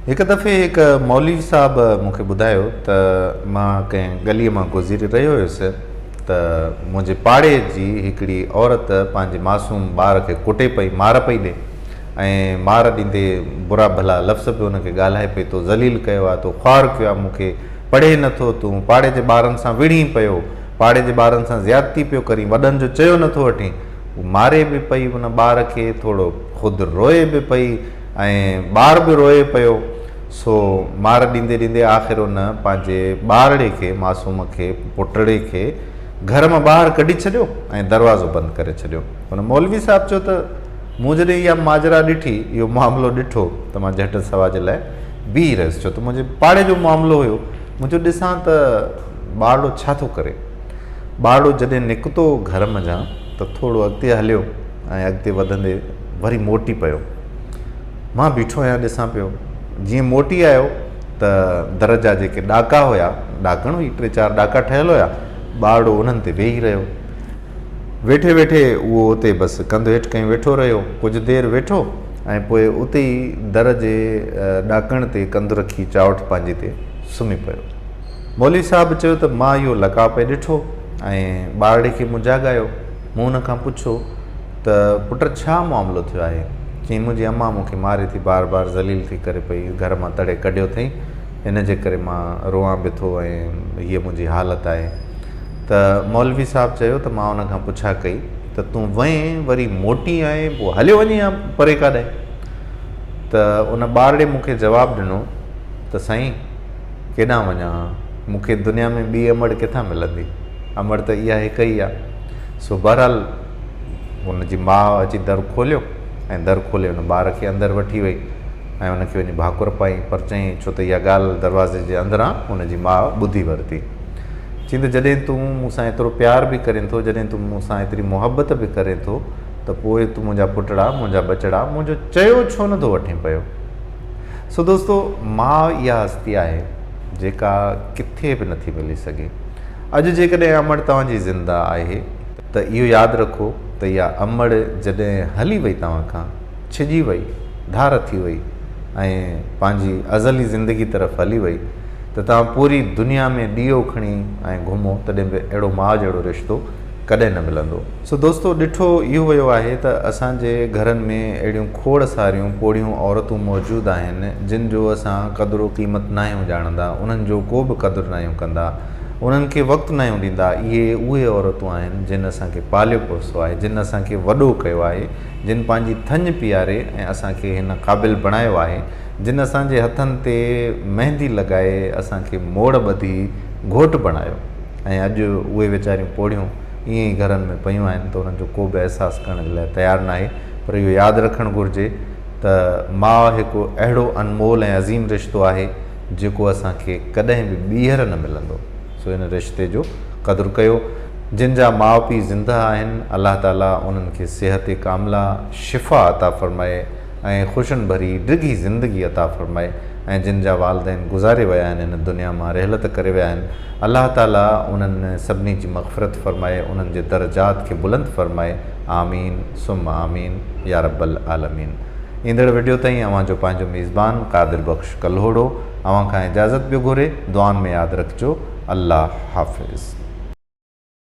هڪ دفعي هڪ مولوي صاحب مون کي ٻڌايو ته مان ڪنهن ڳليء مان گذري رهيو هيس ته منهنجي پاڙي جي هڪڙي عورت پنهنجي معصوم ٻار کي ڪٽي پئي، مار پئي ڏي ۽ مار ڏيندي برا ڀلا لفظ به ان کي ڳالهائي پئي، تو ذليل ڪيو آهي، تو خوار ڪيو آهي، مون کي پڙهين نٿو، تون پاڙي جي ٻارن سان وڙهين پيو، پاڙي جي ٻارن سان زيادتي پيو ڪرين، وڏن جو چيو نٿو وٺين. هو ماري به پئي ان ٻار کي، ٿورو خود روئي به پئي. ۽ ٻار به روئي پيو، سو مار ڏيندي ڏيندي آخر ان پنهنجي ٻارڙي کي، معصوم کي، پٽڙي کي گهر مان ٻاهر ڪڍي ڇڏيو ۽ دروازو بند ڪري ڇڏيو. ان مولوي صاحب چيو ته مون جڏهن اها ماجرا ڏٺي، اهو معاملو ڏٺو ته مان جهٽ سوا جي لاء بيهي رهيس، ڇو ته منهنجي پاڙي جو معاملو هيو. مون چيو ڏسان ته ٻارڙو ڇا ٿو ڪري. ٻارڙو جڏهن نڪتو گهر منجهان ته ٿورو اڳتي هليو ۽ اڳتي وڌندي وري موٽي پيو. مان بيٺو آهيان ڏسان پيو. جيئن موٽي آيو ته در جا جيڪي ڏاڪا هيا، ڏاڪڻ هئي، ٽي چار ڏاڪا ٺهيل هيا، ٻارڙو انهن تي ويهي رهيو. ويٺي ويٺي اهو اتي بس ڪنڌ هيٺ ڪيون ويٺو رهيو. ڪجهه دير ويٺو ۽ پوء اتي ئي در جي ڏاڪڻ تي ڪنڌ رکي چائوٺ پنهنجي تي سمهي پيو. مولوي صاحب چيو ته مان اهو لقاء پئي ڏٺو ۽ ٻارڙي کي مون جاڳايو. مون ان کان پڇيو ته پٽ ڇا معاملو ٿيو آهي؟ چيائين منهنجي امان مون کي ماري ٿي بار بار ذليل ٿي ڪري پئي گهر مان تڙي ڪڍيو اٿئي ان جي ڪري مان روئان به ٿو ۽ هيء منهنجي حالت آهي ته مولوي صاحب چيو ته مان ان کان پڇا ڪئي ته تون وئين وري موٽي آئين پوء هليو وڃين ها پري ڪاڏانهن ته ان ٻارڙي مون کي جواب ڏنو ته سائين ڪيڏانهن وڃان ها مون کي دنيا ۾ ٻي امڙ ڪٿان ملندي امڙ ته اها هڪ ئي آ. سو بهرحال هن جي ماء اچي در کوليو ۽ در کولي ان ٻار کي اندر وٺي وئي ۽ ان کي وڃي ڀاڪر پائين پر چيائين ڇو ته اها ڳالهه دروازي جي اندران هن جي ماء ٻڌي ورتي. چيائين ته جڏهن تون مون سان ايترو پيار به ڪرين ٿو، جڏهن تون مون سان ايتري محبت به ڪرين ٿو ته پوء تون منهنجا پٽڙا، منهنجا ٻچڙا، منهنجو چيو ڇو نه ٿو وٺين پيو؟ سو دوستو ماء اها هستي آهي جيڪا ڪٿي به نٿي ملي سگهي. اڄ جيڪڏهن امڙ توهان جي زنده آهي ته اهو ياد رکو ته اها امڙ جڏهن هلي وئي توهان کان، ڇڄي وئي، ڌار ٿي وئي ۽ پنهنجي ازلي زندگي طرف هلي وئي ته توهان پوري دنيا ۾ ڏيئو کڻي ۽ گهمو تڏهن به اهڙو ماء جهڙو رشتو ڪڏهن نه ملندو. سو دوستو ڏٺو اهو ويو آهي ته اسان جي گهرن ۾ اهڙيون کوڙ ساريون پوڙهيون عورتون موجود آهن جن جو اسان قدر و قيمت ناهيون ڄاڻندا، انهن جو ڪو به قدر ناهيون ڪندا، انهن کي وقت ناهيون ڏيندا، اهي اهي عورتون آهن جن اسان کي پاليو پوسيو آهي، جن اسان کي وڏو ڪيو آهي، جن پنهنجي ٿڃ پياري ۽ اسان کي هن قابل بڻايو آهي، جن اسان جي هٿن تي مهندي لڳائي اسان کي موڙ ٻڌي گهوٽ بڻايو ۽ اڄ اهي ويچاريون پوڙهيون ائين ئي گهرن ۾ پيون آهن ته انهن جو ڪو به احساس ڪرڻ جي لاء تيار ناهي پر اهو ياد رکڻ گهرجي ته ماء هڪ اهڙو انمول ۽ عظيم رشتو آهي جيڪو اسان کي ڪڏهن به ٻيهر نه ملندو سو ان رشتي جو قدر ڪيو جن جا ماء پيء زنده آهن الله تعالي انهن کي صحت ڪامله شفا عطا فرمائي ۽ خوشين ڀري ڊگهي زندگي عطا فرمائي ۽ جن جا والدين گذاري ويا آهن هن دنيا مان رحلت ڪري ويا آهن الله تعالي انهن سڀني جي مغفرت فرمائي انهن جي درجات کي بلند فرمائي آمين ثم آمين يارب العالمين ايندڙ وڊيو تائين اوهان جو پنهنجو ميزبان قادر بخش ڪلهوڙو اوهان کان اجازت پيو گهري دعائن ۾ ياد رکجو الله حافظ.